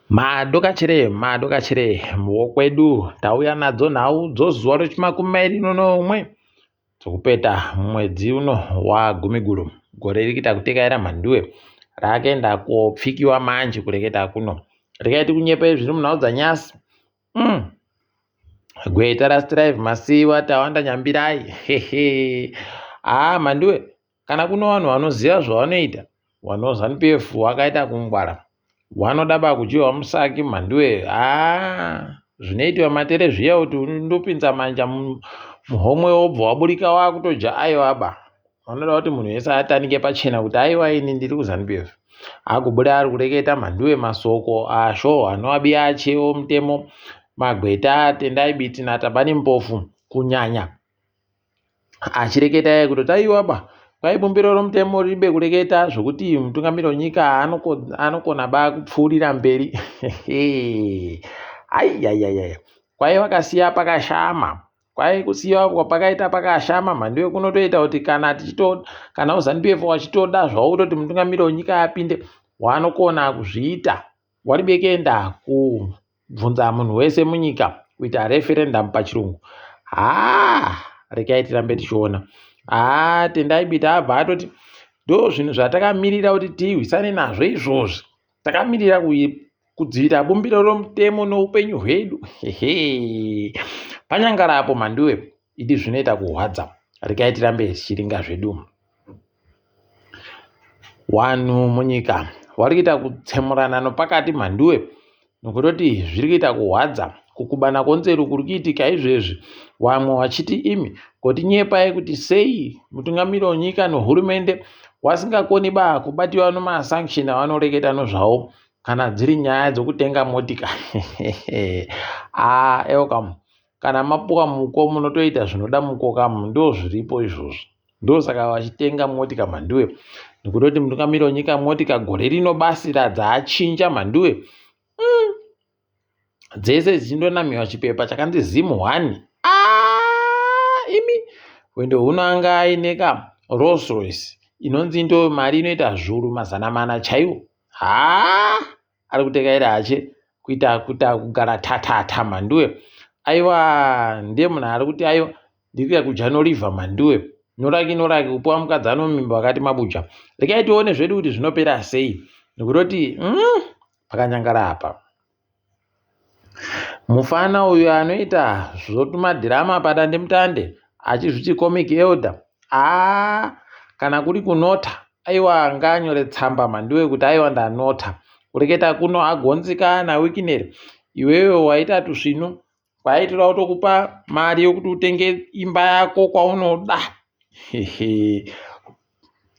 Madokachere madokachere wokwedu tauya nadzo nhau dzozuva rechimakumi mairi nonomwe dzokupeta mwedzi uno wagumiguru gore riri kuita kutekaira mhanduwe rakuenda kopfikiwa manje kureketa kuno regai tikunyepei zviri munhau dzanyasi mm. Gweta raStrive Masiyiwa Tawanda Nyambirai hehe haa mhanduwe Kana kuno vanhu vanoziva zvavanoita vano zanu PF wakaita kungwara wanoda ba kudyiwa musaki mhanduwe haa zvinoitiwa matere zviya kuti undopinza manja muhomwe wobva waburika wakutoja aiwa ba vanoda kuti munhu wese atanike pachena kuti aiwa ini ndiri kuzanu PF agobuda ari kureketa mhanduwe masoko asho anoabiya achewo mutemo magweta Tendai Biti naTabani Mpofu kunyanya achireketa iye kutoti aiwa ba kwai bumbiro romutemo ribe kureketa zvokuti mutungamiri wenyika anokona ba kupfuurira mberi aiyaiyaia kwai vakasiya pakashama kwai kusiya kwapakaita pakashama mhanduwe kunotoita kuti kana tichito kana uzanup f wachitoda zvavo kutoti mutungamiri wenyika apinde wanokona kuzviita Waribekenda kubvunza munhu wese munyika kuita referendum pachirungu haa rekai tirambe tichiona haa tendai bita abva atoti ndo zvinhu zvatakamirira kuti tirwisane nazvo izvozvi takamirira kudzivirira bumbiro romutemo noupenyu hwedu hehe panyangara apo mhanduwe idi zvinoita kuhwadza rekai tirambe tichiringa zvedu Wanhu munyika wari kuita kutsemurana nopakati mhanduwe nokutoti zviri kuita kuhwadza kukubana konzeru kuri kuitika izvezvi wamwe wachiti imi kotinyepai kuti sei mutungamiri wenyika nohurumende wasingakoni ba kubatiwa nomasanction awanoreketa nozvawo kana dziri nyaya dzokutenga motika aa elcom kana mapuwa muko munotoita zvinoda muko kamu ndozviripo izvozvo Ndosaka vachitenga motika mhanduwe nekutoti mutungamiri wenyika motika gore rino basi radzaachinja mhanduwe mm. dzese dzichindonamiwa chipepa chakanzi zim one ah, imi hwendo huno anga aine ka Rolls Royce inonzi ndo mari inoita zvuru 400 chaiwo haa ari kutekaira hache kuita kuita kugara tatata mhanduwe aiwa ndiye munhu ari kuti aiwa ndiri kuya kudya norivha mhanduwe noraki noraki kupuwa mukadzi anomimba wakati mabuja rekai tione zvedu kuti zvinopera sei nekutoti mm, pakanyangara apa mufana uyu anoita zvotumadhirama padandemutande achizviti comic elder aa kana kuri kunota Aiwa ngaanyore tsamba Mhanduwe kuti aiwa ndanota. Kureketa kuno agonzika naWicknell iwewe waita tusvinu kwaaitora kutokupa mari yokuti utenge imba yako kwaunoda. Hehe.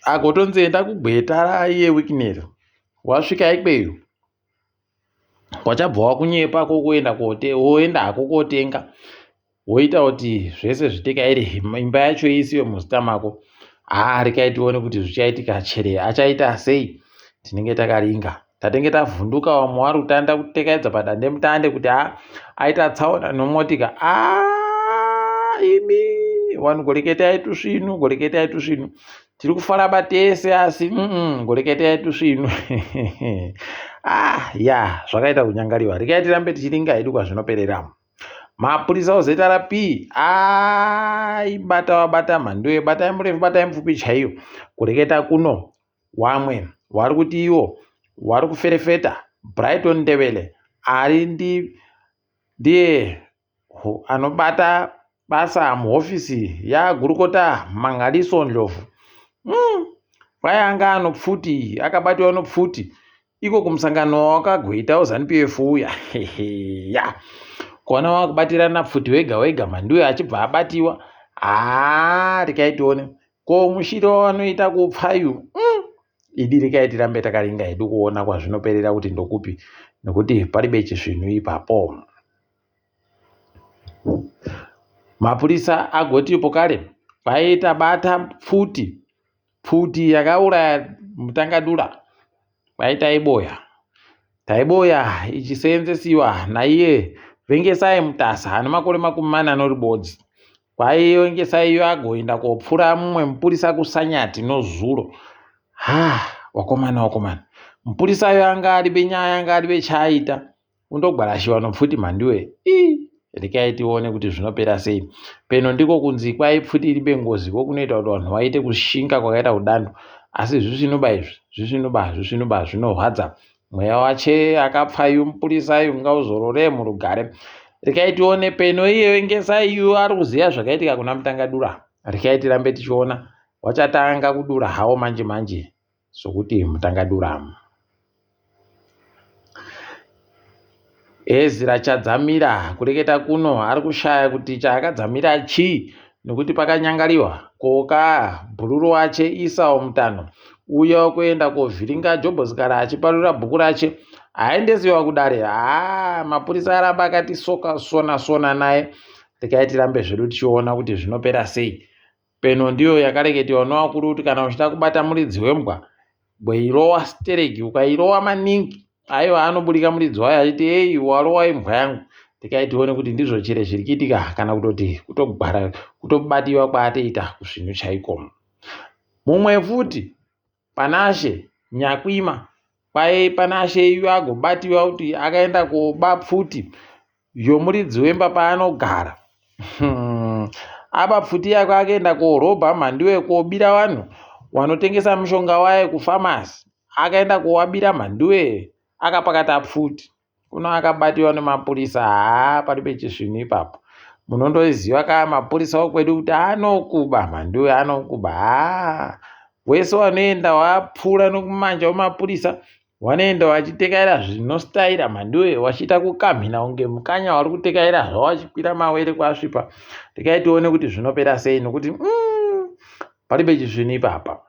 Agotonzi enda kugweta raiye Wicknell. Wasvika ikweyo wachabva wakunyepa kokuenda kote woenda hako kotenga woita kuti zvese zvitekaire imba yacho iisiwe muzita mako haa rekai tione kuti zvichaitika chere achaita sei tinenge takaringa tatenge tavhunduka vamwe vari kutanda kutekaidza padande mutande kuti ha aita tsaona nomotika a imi vanhu goreketai tusvinu goreketai tusvinu tiri kufaraba tese asi mm goreketai tusvinu ah ya zvakaita kunyangariwa rekai tirambe tichiringa hedu kwazvinoperera mapurisa ozrp aibata wabata mhanduwe batai murefu batai mupfupi chaiyo kureketa kuno wamwe wari kuti iwo wari kuferefeta brighton ndebele ari ndi ndiye anobata basa muhofisi yagurukota Mangaliso Ndlovu mm. Kwai anga anopfuti akabatiwa nopfuti iko kumusangano wakagoita uZanu PF uya ya kuona wakubatirana pfuti wega wega Mhanduwe achibva abatiwa haa rekai tione ko mushiro wanoita kupfayu mm. Idi rekai tirambe takaringa hedu kuona kwazvinoperera kuti ndokupi nekuti paribe chisvinhu ipapo. Mapurisa agotipo kare paita bata pfuti pfuti yakauraya Mutangadura kwai Taiboya Taiboya ichiseenzesiwa naiye Vengesai Mutasa ane makore 40 noribodzi kwai Vengesai iyo agoenda kopfura mumwe mupurisa kuSanyati nozuro ha wakomana wakomana Mupurisa ayo anga aribe nyaya anga aribe chaaita. Undogwarashiwa nopfuti mhanduwe. Ii rekai tione kuti zvinopera sei. Peno ndiko kunzi kwai pfuti iribe ngozi ko kunoita kuti vanhu vaite kushinga kwakaita kudando. Asi zvisvinuba izvi, zvisvinuba, zvisvinuba zvinorwadza. Mweya wache akapfa yu mupurisa yu ngauzorore murugare. Rekai tione peno iye Ngesai yu ari kuziva zvakaitika kuna Mutangadura. Rekai tirambe tichiona. Wachatanga kudura hawo manje manje sokuti Mutangadura. Ezra Chadzamira kureketa kuno ari kushaya kuti chaakadzamira chii nekuti pakanyangariwa koka bhururu wache Esau Mutano uya wekuenda kovhiringa Jobho Sikhala achiparura bhuku rache aendesiwa kudare haa mapurisa aramba akati soka sona sona naye rekai tirambe zvedu tichiona kuti zvinopera sei Peno ndiyo yakareketiwa nevakuru kuti kana uchida kubata muridzi wembwa bweirowa stereki ukairowa maningi aiwa anoburika muridzi wayo achiti ei warowa imbwa yangu tikai tione kuti ndizvo chere zviri kuitika kana kutoti kutogwara kutobatiwa kwaatoita kusvinu chaiko mumwe futi Panashe Nyakwima kwaye Panashe iyu agobatiwa kuti akaenda koba pfuti yomuridzi wemba paanogara. Hmm. Aba pfuti yake akaenda korobha mhanduwe kobira vanhu wanotengesa mushonga waye kufamasi. Akaenda kowabira mhanduwe akapakata pfuti. Kuno akabatiwa nemapurisa haa pari pechisvinu ipapo munondoziva ka mapurisa okwedu kuti anokuba mhanduwe anokuba haa wese wanoenda wapfuura nokumanja wemapurisa wanoenda wachitekaira zvinostaira mhanduwe wachiita kukamhina kunge mukanya wari kutekaira zvavo wachikwira mawere kwasvipa rekai tione kuti zvinopera sei nokuti mm, pari pechisvinu ipapa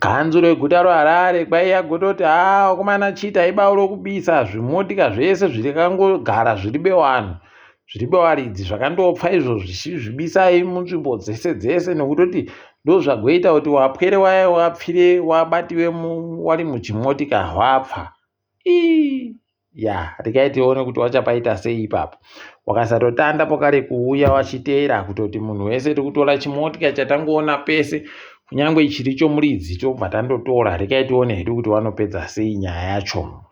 Kanzuro yeguta reHarare kwaiya kutoti haa vakomana chii taibawo kubisa zvimotika zvese zvikangogara zviri bewanhu zviri bewaridzi zvakandopfa izvo zvichizvibisai munzvimbo dzese dzese nekutoti ndozvagoita kuti wapwere waya wapfire wabatiwe wari muchimotika wapfa ii ya regai tione kuti wachapaita sei ipapo wakasatotanda pokare kuuya wachiteera kutoti munhu wese tiri kutora chimotika chatangoona pese kunyange chiri chomuridzi tobva tandotora regai tione hedu kuti wanopedza sei nyaya yacho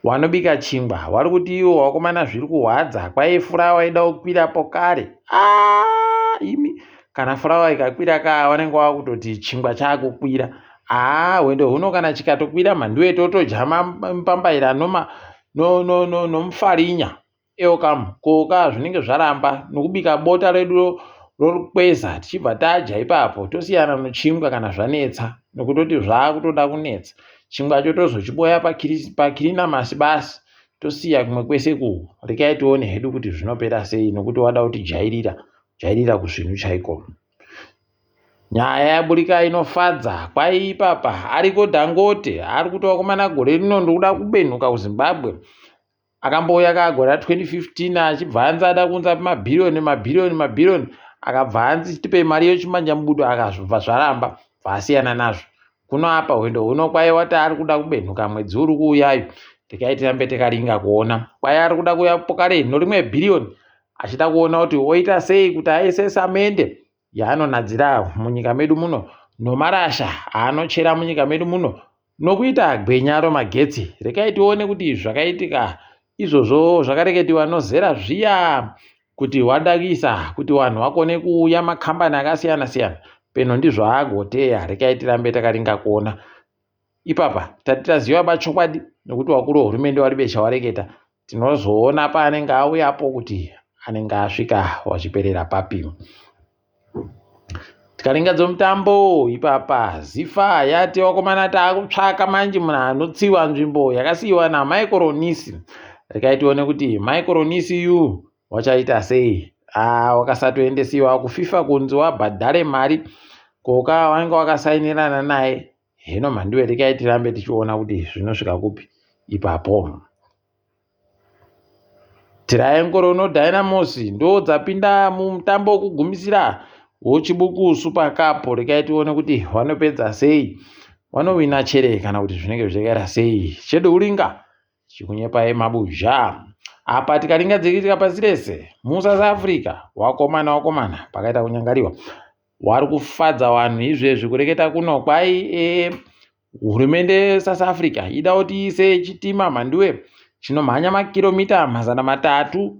wanobika chingwa wari kuti iwo wakomana zviri kuhwadza kwai furawa ida kukwira pokare ah, imi kana furawa ikakwira ka wanenge wakutoti chingwa chakukwira Haa hwendo huno kana chikatokwira mhanduwe totodya mapambaira noma no no no nomufarinya eokamu koka zvinenge zvaramba nokubika bota redu rorukweza tichibva tadya ipapo tosiyana nochingwa kana zvanetsa nokutoti zvakutoda kunetsa chingwa cho tozochiboya pakirinamasi basi tosiya kumwe kwese kuhu rekai tione hedu kuti zvinopera sei nokuti wada kutijairira jairira kuzvinhu chaiko Nyaya yaburika inofadza kwai ipapa ariko Dangote ari kuti vakomana gore rino ndikuda kubenhuka kuZimbabwe. Akambouya ka gore ra 2015 achibva anzi ada kuunza mabhiriyoni mabhiriyoni mabhiriyoni akabva anzi tipei mari yechimanja mubudo akazobva zvaramba bva asiyana nazvo. Kuno apa hwendo huno kwai wati ari kuda kubenhuka mwedzi uri kuuyayo tikai tirambe takaringa kuona kwai ari kuda kuuya pokare norimwe bhiriyoni achida kuona kuti oita sei kuti aise samende yaanonadzira munyika medu muno nomarasha aanochera munyika medu muno nokuita gwenya romagetsi rekai tione kuti zvakaitika izvozvo zvakareketiwa nozera zviya kuti wadakisa kuti vanhu vakone kuuya makambani akasiyana siyana peno ndizvo agoteya rekai tirambe takaringa kuona Ipapa tati taziva pachokwadi nekuti vakuru vehurumende vari bechawareketa tinozoona paanenge auyapo kuti anenge asvika wachiperera papi. Tikaringa dzomutambo ipapa zifa yati vakomana taakutsvaka manje munhu anotsiva nzvimbo yakasiyiwa naMichael Nisi. Rekai tione kuti Michael Nisi yu wachaita sei ah, wakasatoendesiwa kuFIFA kunzi wabhadhare mari koka wange wakasainirana naye Hino mhanduwe rekai tirambe tichiona kuti zvinosvika kupi ipapo. Triangle noDynamos ndo dzapinda mumutambo wekugumisira woChibuku Super Cup. Rekai tione kuti vanopedza sei, vanowina chere kana kuti zvinenge zvichakaita sei. Chedu uringa chikunyepai mabuzha apa tikaringa dziriitika pasi rese muSouth Africa wakomana wakomana pakaita kunyangariwa wari kufadza vanhu izvezvi kureketa kuno kwai e, Hurumende yeSouth Africa ida kuti iise chitima mhanduwe chinomhanya makiromita 300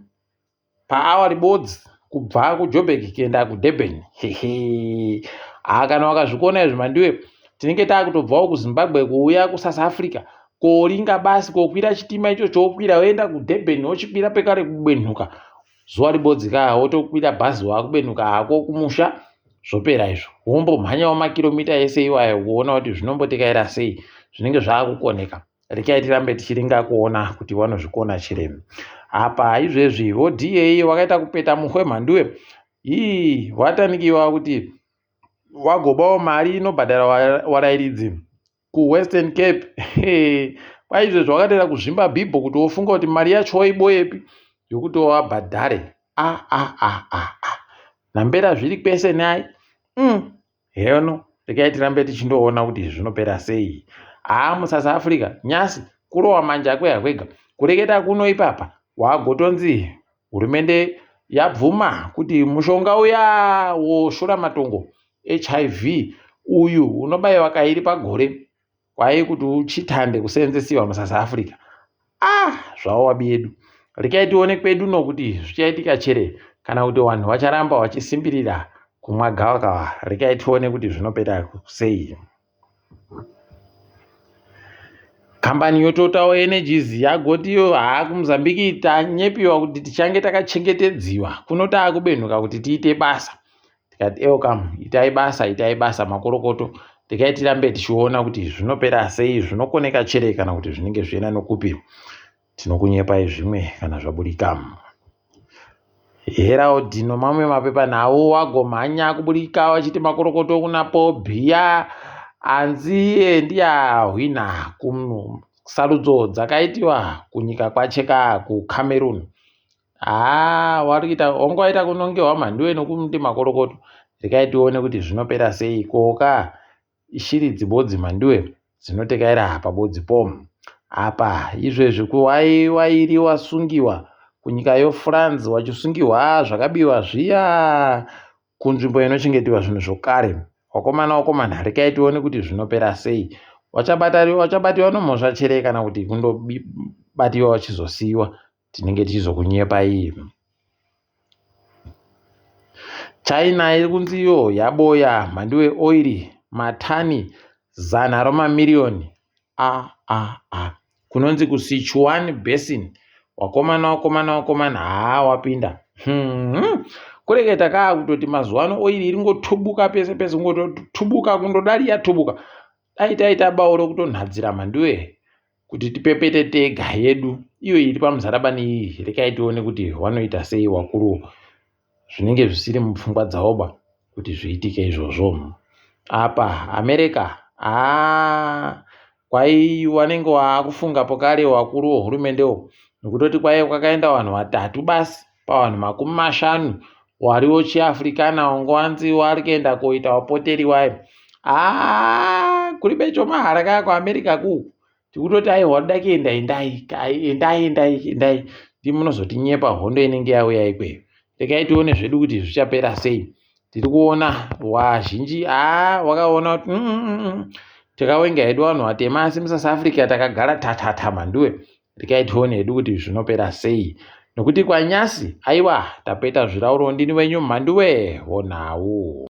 paawa ribodzi kubva kuJoburg kuenda kuDurban. Hehe, haa kana wakazvikona izvi mhanduwe, tinenge taakutobvawo kuZimbabwe kuuya kuSouth Africa koringa basi kokwira chitima icho chokwira woenda kuDurban, wochikwira pekare kubenhuka zuva ribodzi kaa, wotokwira bhazi waakubenhuka hako kumusha, zvopera izvo. Wombomhanyawo makiromita ese iwayo kuona kuti zvinombotekaira sei, zvinenge zvaakukoneka. Rekai tirambe tichiringa kuona kuti vanozvikona chiremu. Apa izvezvi voDA vakaita kupeta muhwe mhanduwe, ii watanikiwa kuti wagobawo mari inobhadhara warairidzi kuWestern Cape. Kwaizvezvi wakatoita kuzvimba bhibho kuti wofunga kuti mari yacho waiboyepi yokuti wabhadhare. A a a a a nambera zviri kwese nhai. Heno rekai tirambe tichindoona kuti zvinopera sei. Haa muSouth Africa nyasi kurowa manja kwega kwega. Kureketa kuno ipapa wagotonzi hurumende yabvuma kuti mushonga uya woshura matongo HIV uyu unobayiwa kairi pagore kwai kuti uchitande kuseenzesiwa muSouth Africa. Ah, zvawa bedu. Rekai tione kwedu nokuti zvichaitika chere kana kuti vanhu vacharamba vachisimbirira kumwa gavakava. Rekai tione kuti zvinopera sei. Kambani yoTotal Energies yagotiyo haa kuMozambique tanyepiwa kuti tichange takachengetedziwa kuno taakubenhuka kuti tiite basa. Tikati welcome, itai basa, itai basa makorokoto. Rekai tirambe tichiona kuti zvinopera sei, zvinokoneka chere kana kuti zvinenge zvichienda nokupi. Tinokunyepai zvimwe kana zvaburika. Herald nomamwe mapepanhau wagomhanya kuburika vachiti makorokoto kuna Paul Biya anzi iye ndiye ahwina kusarudzo dzakaitiwa kunyika kwacheka kuCameroon. Haa warikuita wanga waita kunongewa mhanduwe nokumuti makorokoto. Rekai tione kuti zvinopera sei. Koka ishiri dzibodzi mhanduwe dzinotekaira pabodzi po. Apa izvezvi kuwai wairi wasungiwa kunyika yoFrance wachisungiwa zvakabiwa zviya kunzvimbo inochengetiwa zvinhu zvokare. Wakomana wakomana rekai tione kuti zvinopera sei. Wachabatiwa nomhosva chere kana kuti kundobatiwa wachizosiyiwa tinenge tichizokunyepai. China iri kunzi iyo yaboya mhanduwe oiri matani 100 romamiriyoni a a a kunonzi kuSichuan Basin. Wakomana wakomana wakomana haa wapinda. Kureketa kaa kutoti mazuva ano oiri iri ngotubuka pese pese, ngototubuka kundodari yatubuka. Dai taita bawo rokutonhadzira mhanduwe kuti tipepete tega yedu iyo iri pamuzarabani iyi. Rekai tione kuti wanoita sei wakuru, zvinenge zvisiri mupfungwa dzawoba kuti zviitike izvozvo. Apa America haa kwai wanenge waakufunga pokare wakuru wehurumende nokutoti kwai kwakaenda vanhu 3 basi pavanhu 50 wariwo chiAfrikana wanzi wari kuenda koita wapoteri wayo. Haa kuri becho mahara kaya kuAmerica kuku tikutoti aiwa toda kuenda, endai endai endai endai, ndimunozotinyepa hondo inenge yauya ikweyo. Rekai tione zvedu kuti zvichapera sei. Tiri kuona wazhinji haa wakaona kuti takawenga hedu vanhu vatema asi muSouth Africa takagara tatata mhanduwe. Rekai tione hedu kuti zvinopera sei nokuti kwanyasi aiwa tapeta zvirauro. Ndini wenyu mhanduwe wonhau.